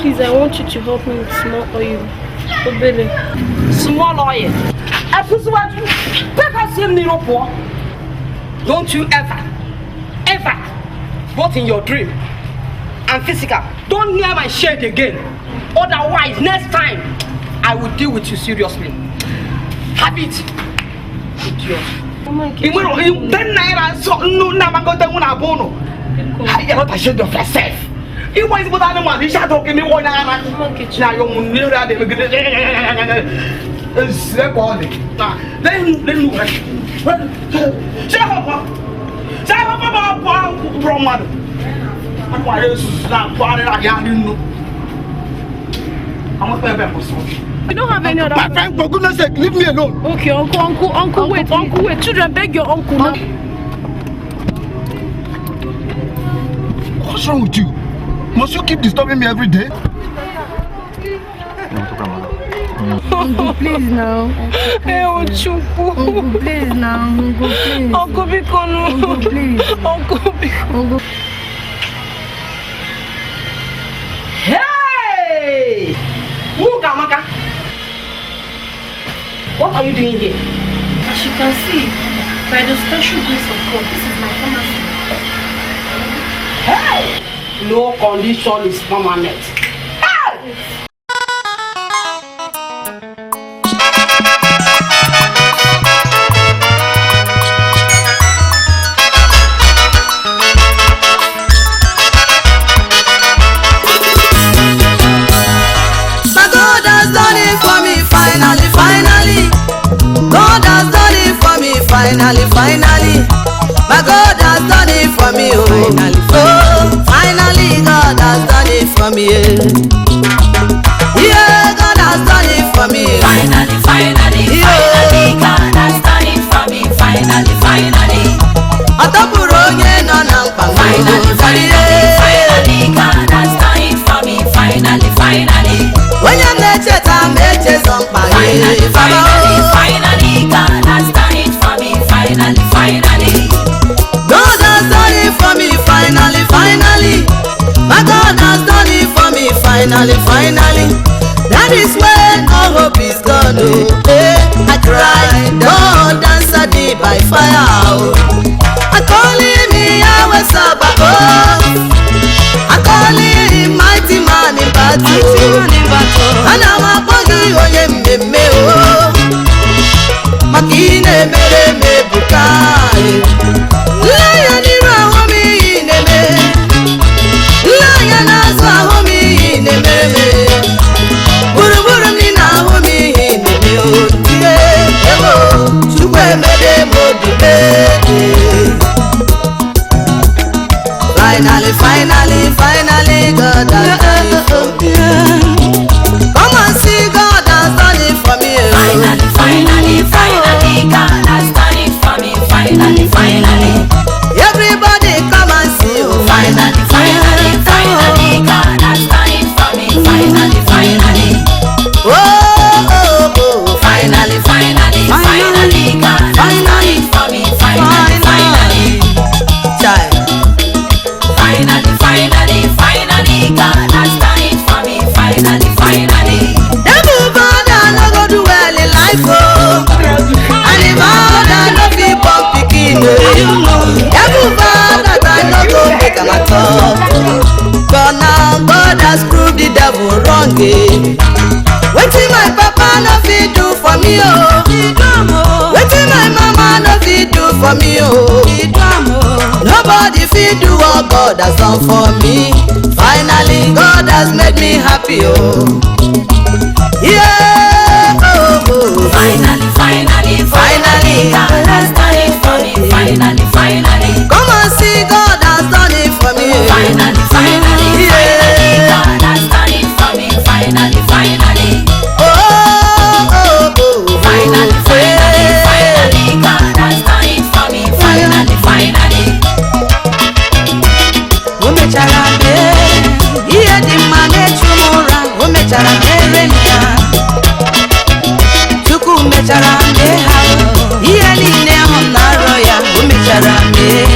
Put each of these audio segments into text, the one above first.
Please, I want you to help me with small oil. Obele. Small oil. Don't you ever, ever, both in your dream and physical, don't near my shade again. Otherwise, next time, I will deal with you seriously. Have it. Idiot. You're not ashamed of yourself. You want to put animal, you shall talk me one hour. Now you're You don't have any other. My friend, for goodness sake, leave me alone. Okay, uncle, wait, uncle, wait. Children, beg your uncle now. What's wrong with you? Must you keep disturbing me every day? Uncle, please now. Hey, Ochukwu. Uncle, please now. Uncle, please. Uncle, Bikonu. Uncle, please. Uncle, Bikonu. Uncle. Hey! Mukamaka! What are you doing here? As you can see, by the special grace of God, this is my pharmacy. Hey! No condition is permanent. Hey! My God has done it for me, finally, finally. God has done it for me, finally, finally. My God has done it for me, oh. Finally, oh, finally, God has done it for me. Yeah, God has done it for me. Finally, finally, finally, God has done it for me. Finally, finally. Ọtọpụrụ onye nọ na mkpa. Finally, finally, finally, God has done it for me. Finally, finally. Onye na-echeta ma echezọ mkpa ya. Finally, finally, finally, God has done it for me. Finally, finally. God has done it for me, finally, finally. My God has done it for me, finally, finally. That is when all hope is gone. Oh, hey, I cry, God answered me by fire. Oh. I call him Yahweh Sabaoth. I call him mighty man in battle. Ana m akpọ gị onye mmemme o, maka ị na-emere m ebuka. Nle ya n'iru ahụ m ihe ị na-eme, nle anya n'azụ ahụ m ihe ị na-emere m, gburugburu m niile ahụ m ihe ị na-eme o. Tie ewo, Chukwu emere m obi mee. Finally, finally, finally, God has done it for me. Come and see, God has done it for me. Finally, finally, finally, God has done it for me. Finally, finally. Everybody come and see. Oh. Finally, finally, finally, God has done it for me. Finally, finally. Oh, oh, oh. Finally, finally, finally, God has done it for me. Finally, finally. Child. Finally, finally, finally, God has done it for me. Finally, finally. Devil father no go do well in life, oh. And the mother no fit born pikin, oh. Devil father no go make am at all. But now God has proved the devil wrong, eh. Wetin my papa no fit do for me, oh. Wetin my mama no fit do for me, oh. Nobody fit do what God has done for me. Finally, God has made me happy, oh. Yeah, oh, oh. Finally, finally, finally, God has done it for me. Finally, finally. Come and see, God has done it for me. Finally, finally, finally, God has done it for me. Finally, finally. Oh, oh, oh. Finally, finally, finally, God has done it for me. Finally, finally. O mechara mee ihe dị mma na-echu m ụra, o mechara mere m ya. Chukwu mechara mee ha ihe niile ahụ m na-arịọ ya, o mechara mee.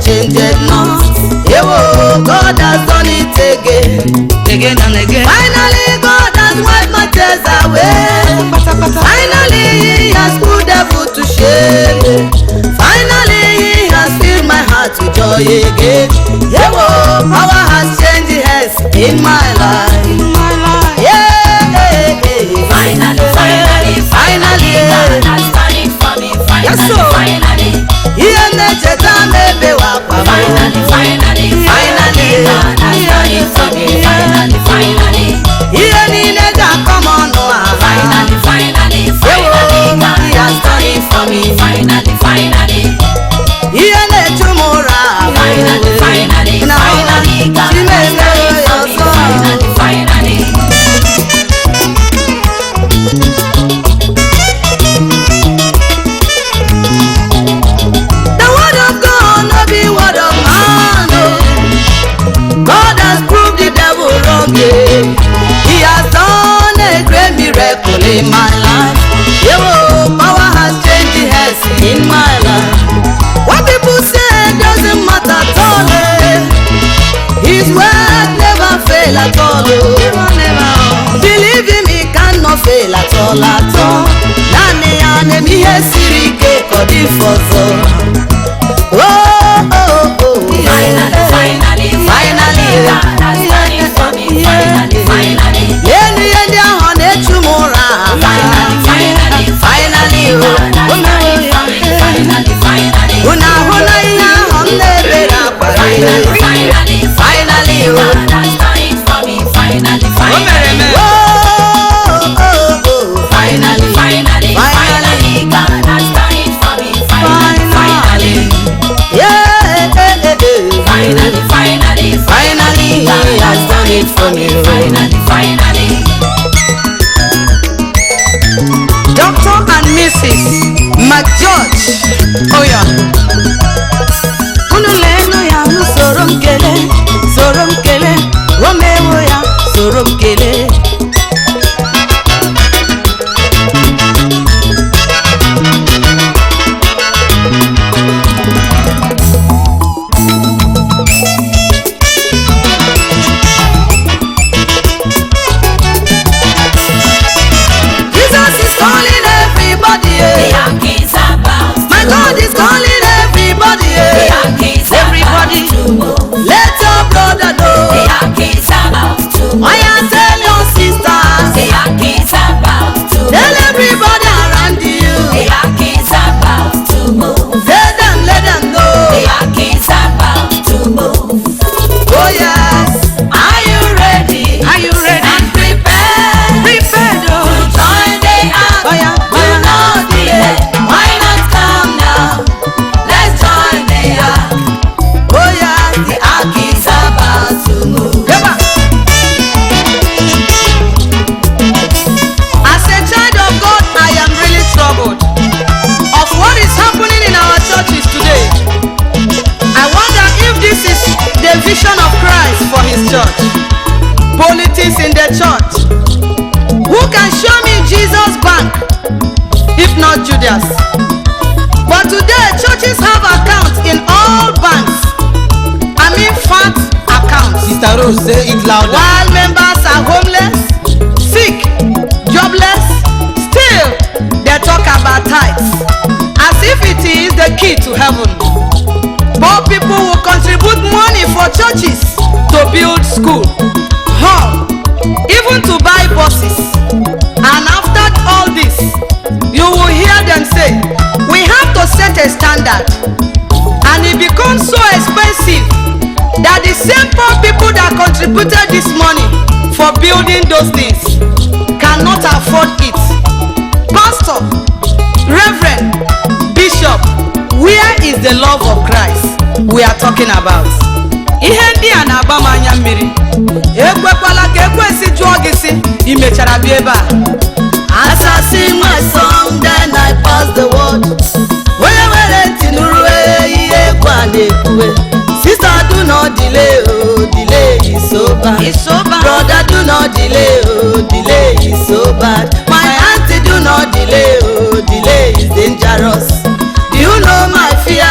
changeth not. Ewo, God has done it again. Again and again. Finally, God has wiped my tears away. Finally, He has put devil to shame. Finally, He has filled my heart with joy again. Ewo, power has changed hands in my life. In my life. Yeah, yeah, yeah. Finally, finally, Finally, God has done it for me. Finally, Yes, sir. finally, Ihe na-echeta m ebewe akwa m. finally, finally, Finally. God has done it for me. Finally, finally, Ihe niile ga-akọ m ọnụ aha. finally, finally, finally, God has done it for me. Finally, finally, Ihe na-echu m ụra ahụ. finally, finally, Na finally, God has done it for me. Chineke ọzọ. Finally, finally. The word of God no be word of man. Oh. God has proved the devil wrong. Yeah. He has done a great miracle in my life. Yeah, oh, power has changed the hands in my life. What people say doesn't matter at all. Eh. His word never fail at all. Oh. Believe in me cannot fail at all at all. Naanị ya na-eme ihe siri ike ka ọ dị mfe ọzọ. Oh, oh, oh. Finally, finally, Finally. God has done it for me. Finally, finally, Elu ihe ndị ahụ ọ na-echu m ụra. finally, finally, Finally, oh. God has done it for me. Finally, finally, Unu ahụla ihe ahụ m na-ebere akwa. finally, finally, Finally, oh. God has done it for me. Finally, finally, Oh, oh, oh. finally, finally, finally, God has done it for me. Finally, finally, Yeah, eh, eh, eh. finally, finally, Finally, he has done it for me. finally, finally. Doctor and Mrs. McGeorge Oya. Unu leenụ ya unu soro m kelee, soro m kelee, o mewo ya, soro m kelee. Jesus is calling everybody. The Eh. ark is about My God is calling everybody. The Eh. ark is Everybody. about to move. Let your brother The know. ark is about to move. Oya tell your sisters. The ark is about to Tell move. everybody around you. The ark is about to move. Tell them, let them know. The ark is about to move. Oh yes. Are you ready? Are you ready? And prepared Prepared to oh. join the ark? Oya, Do oya. not delay. Why not come now? Let's join the ark. Oh yes. The ark is about to move. Yeba. As a child of God, I am really troubled of what is happening in our churches today. I wonder if this is the vision of Christ for his church. Politics in the church. Who can show me Jesus' bank if not Judas? But today, churches have accounts in all banks. I mean, fat accounts. Sister Rose, say it louder. While members are homeless, sick, jobless, still they talk about tithes as if it is the key to heaven. Poor people will contribute money for churches to build school, hall, even to buy buses. And after all this, you will hear them say, we have to set a standard. And it becomes so expensive that the same poor people that contributed this money for building those things cannot afford it. Pastor, Reverend, Bishop, where is the love of Christ we are talking about? Ihe ndị a na-agba m anya mmiri. Ekwekwala ka ekwensu jụọ gị sị, ị mechara bịa ebe a. As I sing my song, then I pass the word. Onye nwere ntị nụrụ ihe ekwe a na-ekwuwe. Sister, do not delay, oh, delay is so bad. It's so bad. Brother, do not delay, oh, delay is so bad. My auntie, do not delay, oh, delay is dangerous. Do you know my fear?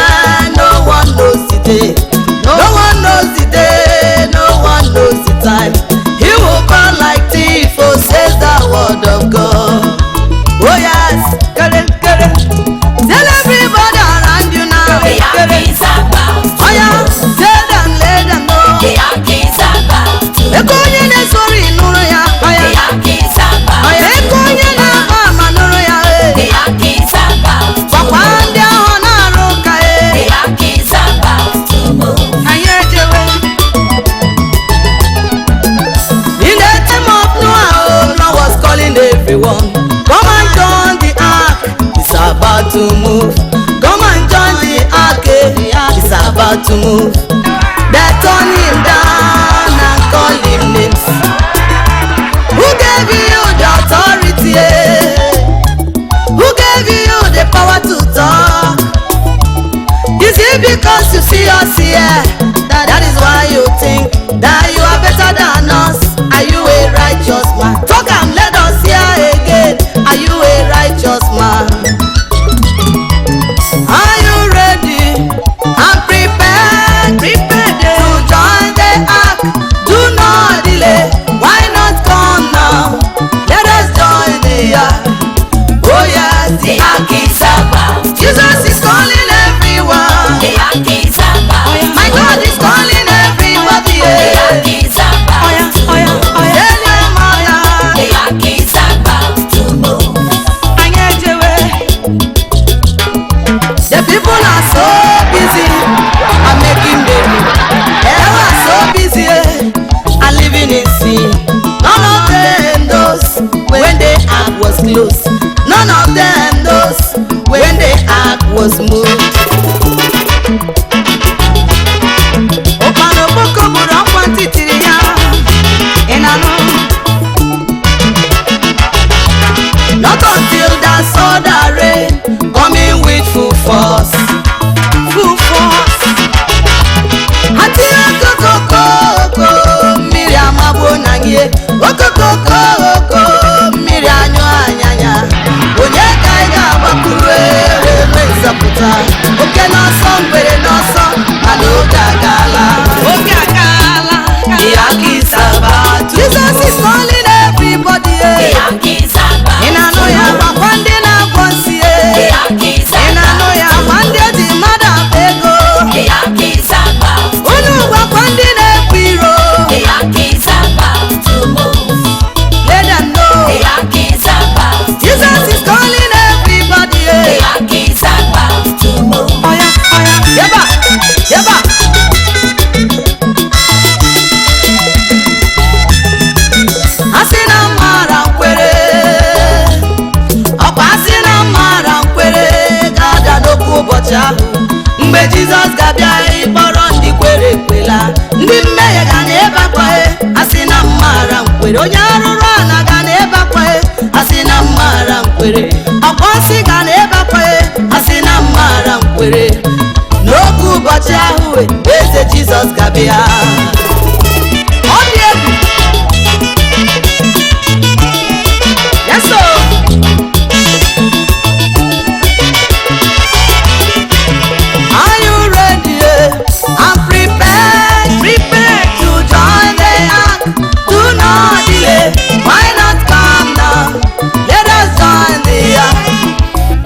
No one knows it day. No one knows the day, no one knows the time. He will come like thief, oh, says the word of God. Oh yes, kere kere. Tell everybody around you now. The ark is about to Oh yeah, move. tell them, let them know. The ark is about to Eko onye na-esoro ịnụrụ ya, oh The yeah. ark is about Oh yeah, eko onye na-agba ama nụrụ ya, eh. The ark is about to Gwakwa ndị ahụ na-arụ ụka, eh. The ark is about to move. Anyị ejewe. In the time of Noah, oh, Noah was calling everyone. Come and join the ark, it's about to move. Come and join the ark, eh, it's about to move. They turn him down and call him names. Who gave you the authority? Eh? Who gave you the power to talk? Is it because you see us here? That is why you think that you are better than us. Are you a righteous man? Talk and let us hear again. Are you a righteous man? Are you ready and prepared? Prepared to join the ark. Do not delay. Why not come now? Let us join the ark. Oh yes, The the ark. ark is about to Jesus is calling everyone. The ark is about to My God is calling everybody. The Yeah. ark is about to move. Tell your mother. The ark is about to move. Anyị ejewe. The people are so busy and making merry. They are so busy and living in sin. None of them knows when the ark was closed. None of them knows when the ark was moved. Ụkpana okpoko gburu ọkwa ntị tiri ya. Ị na-anụ? Not until that sudden rain coming with full force. Full force. Ha tinye okokokoko mmiri amagbuo na gị, okokokoko mmiri anyụ anyanya. Onye ka anyị ga-agbakwuru wee nwee nzọpụta? Oke n'ọsọ, ngwere n'ọsọ, mana oge agaala. Oge agaala. The ark is about to Jesus is calling everybody, The eh. ark is about Ị na-anụ ya? Gwakwa ndị na-agwọ nsị, The eh. ark is Ị na-anụ about ya? Gwa ndị eji mmadụ akpa ego. The ark is about Unu gwakwa ndị na-ekwu iro. The ark is about to move. Let them know. The ark is about to Jesus is calling everybody. The Eh. ark is about to move. Oya, oya. Yeba, yeba. Asị na mmara nkwere, ọkwa asị na mmara nkwere ga-ada n'okwu ụbọchị ahụ. Mgbe Jizọs ga-abịa ịkpọrọ ndị kwere ekwela, ndị mmehie ga na-ebe akwa, e. Asị na mmara nkwere, onye arụrụ ala ga na-ebe akwa, e. Asị na mmara nkwere, ọkwa nsị ga na-ebe akwa, e. Asị na mmara nkwere. N'oge ụbọchị ahụ, e, eze Jizọs ga-abịa. Ọ dị egwu. Yes, sir. Are you ready? Eh? I'm prepared, prepared to join the ark. Do not delay. Why not come now? Let us join the ark.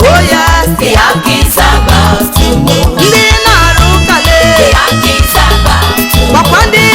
Oh yes, The ark is about to move. ndị na-arụ ụka The lee, ark is about to gwakwa ndị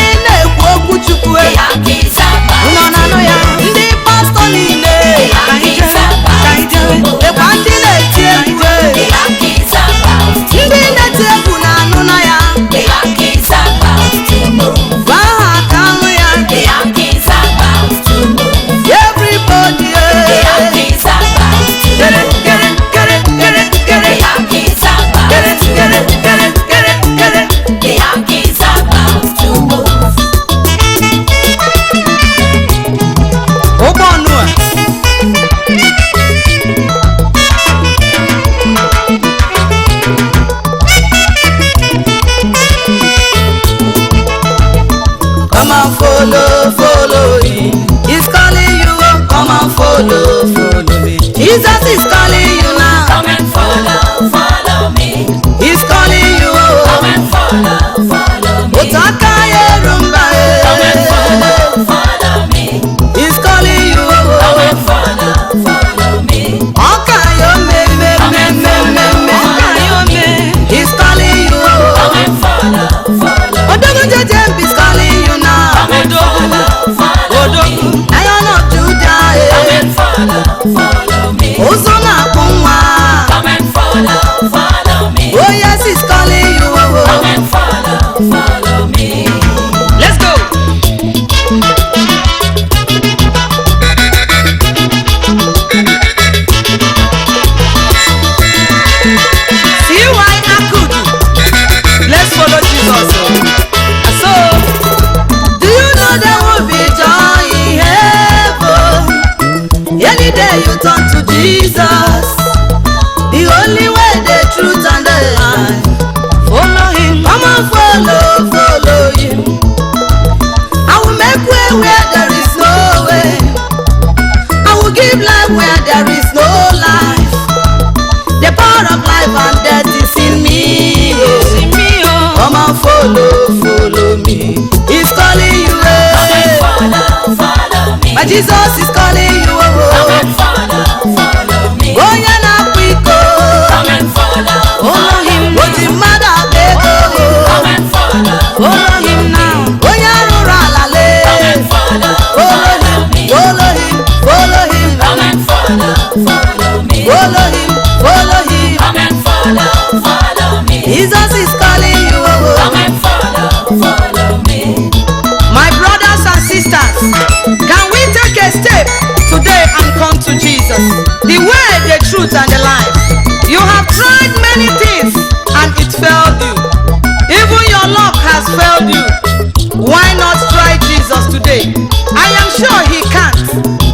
day you turn to Jesus, the only way, the truth, and the life. Follow him. Come and follow, follow him. I will make way where there is no way. I will give life where there is no life. The power of life and death is in me. It's in me, oh. Come and follow, follow me. He's calling you. Come and Eh. follow, follow me. My Jesus is calling you. Come Oh. and follow, follow me. Onye na-akwa iko. Come and follow, Follow him O ji now. mmadụ akpa ego. come and follow, Follow him now. Onye rụrụ ala lee. come and follow, Follow follow him, me. follow him, follow him, Come and follow, follow me. follow him, follow him. Come and follow, follow me. Jesus is calling you. Oh. Come and follow, follow me. My brothers and sisters, can we take a step today and come to Jesus? The way, the truth, and the life. You have tried many things and it failed you. Even your luck has failed you. Why not try Jesus today? I am sure he can't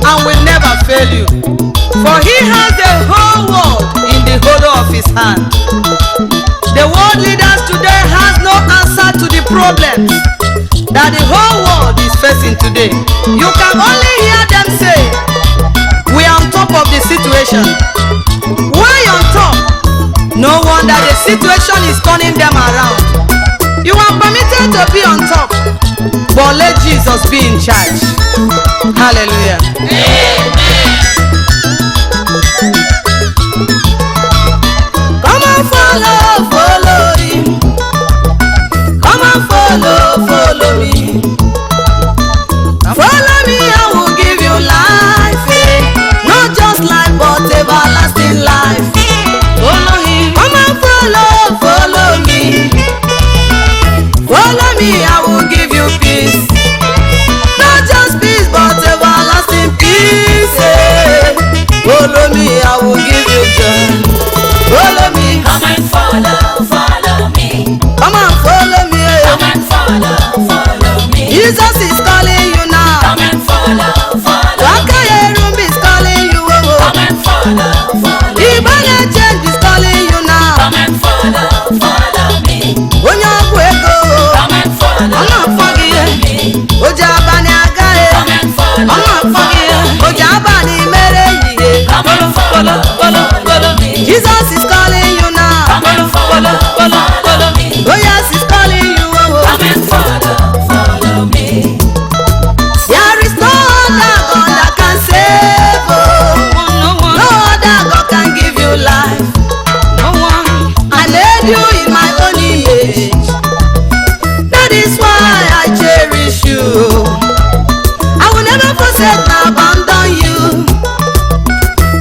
and will never fail you. For he has the whole world in the hollow of his hand. The world leaders today has no answer to the problems that the whole world is facing today. You can only hear them say, we are on top of the situation. Why on top? No wonder the situation is turning them around. You are permitted to be on top, but let Jesus be in charge. Hallelujah. Come and follow, follow him. Come and follow, follow me. Follow me, I will give you life. Eh. Not just life, but everlasting life. Follow him. Come and follow, follow me. Follow me, I will give you peace. Not just peace, but everlasting peace. Eh. Follow me, I will give you joy. Follow me, Come and follow, follow me. come and follow me. Eh. Come and follow, follow me. Jesus is calling you now. Come and follow, follow Waka me. Yerumbi is calling you. Oh, oh. Come and follow, follow me. Ibane change is calling you now. Come and follow, follow me. Onye ọgwụ ego. Come and follow, Ọ na-akpọ gị ihe. follow me. O ji abalị aga e. Come and follow, Ọ na-akpọ gị ihe. O ji abalị mere ehihie. come and follow, follow me. Jesus is calling you now. Come and follow, follow me. Oh yes, he's calling you. Oh, oh. Come and follow, follow me. There is no other God that can save. Oh. No one, No other God can give you life. no one. I made you in my own image. That is why I cherish you. I will never forsake nor abandon you.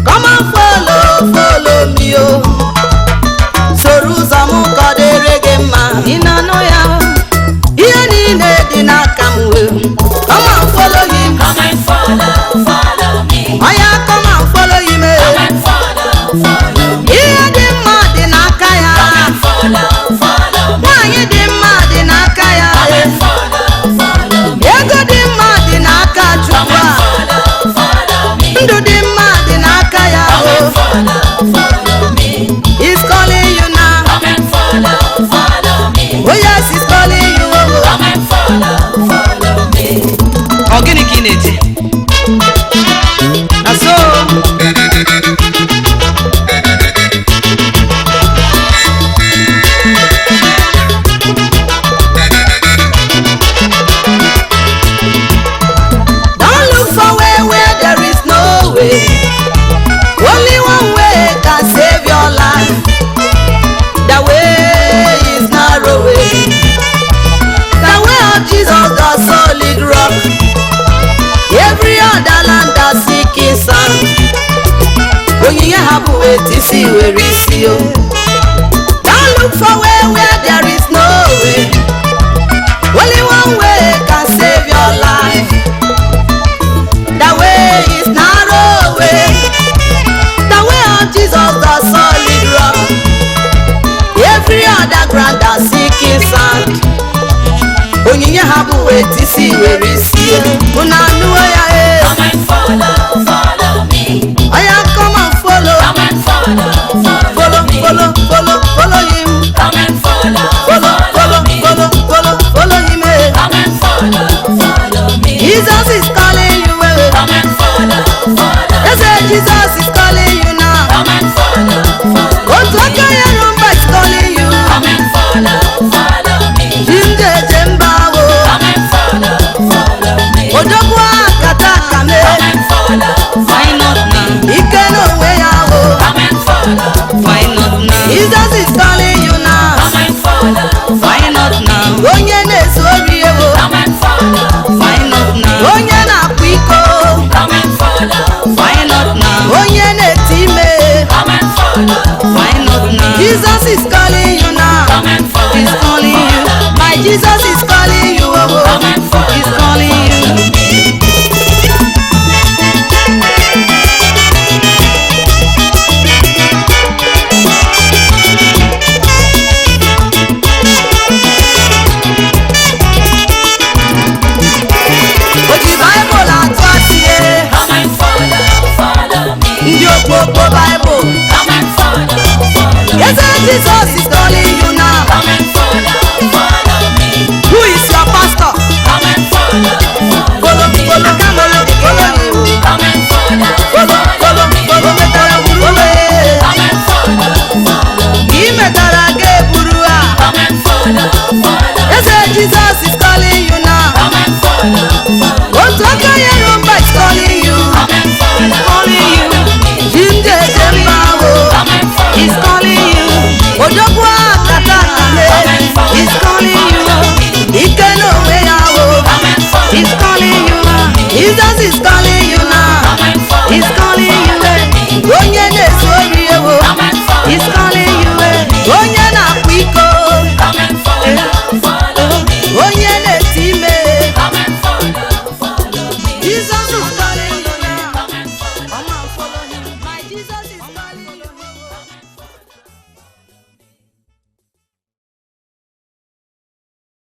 Come and follow, follow me, oh. Soro ụzọ m ka ọ dịrị gị mma. Ị na-anụ ya? Ihe niile dị n'aka m wee. Come and follow him. Come and follow, follow me. Oya, come and follow him. Eh. Come and follow, follow me. Ihe dị mma dị n'aka ya. Come and follow, follow me. Nwaanyị dị mma dị n'aka ya. Come and follow, follow me. Ego dị mma dị n'aka Come Chukwu and a. follow, follow me. Ndụ dị mma dị n'aka ya. Come o. and follow, follow me. He's calling you now. Come and follow, follow me. Oh yes, he's calling you. Oh. Come and follow, follow me. Ọ gịnị ka ị na-eche? Na so. Don't look for way where there is no way. Only one way can save your life. The way is narrow way. The way of Jesus, the solid rock. Every other land that seeking sand. Onyinye ha bụ etisi were isi o. Don't look for way where there is no way. Only one way can save your life. The way is narrow way. The way of Jesus, the solid rock. Every other ground that seeking sand. Onyinye ha bụ etisi were isi. Unu anụwo ya e. Come and follow, follow me. Odogwu akata aka mee. Come and follow, Why not now? Ike n'onwe ya o. Come and follow, Why not now? Jesus is calling you now. Come and follow, Why not now? Onye na-ezu ori ewo. Come and follow, Why not now? Onye na-akwa iko. Come and follow, Why not now? Onye na-eti ime. Come and follow, Why not now? Jesus is calling you now. Come and follow, He's calling you. My Jesus is calling you. Oh, Come and follow. He's calling you. O ji Baịbụl atụ asị ye. Come and follow, follow me. Ndị okpokpo Baịbụl. Come and follow, follow. Eze Jesus is calling you now. Come and follow, follow me. Who is your pastor? Come and follow, Follow, follow, follow, follow you. Come and follow, Follow, follow, follow, metara buru e. Come and follow, follow. Ị metara ga eburu a. Come and follow, follow. Eze Jesus is calling you now. Come and follow, follow. Otu aka nyere mba is calling you. Come and follow, Calling you. Ji ndị eje mba o. Come and follow, He's calling you. Odogwu akata akame. He's calling you. Ike n'onwe ya o. Come and follow, He's calling you. Jesus is calling you now. Come and follow, He's calling you. Onye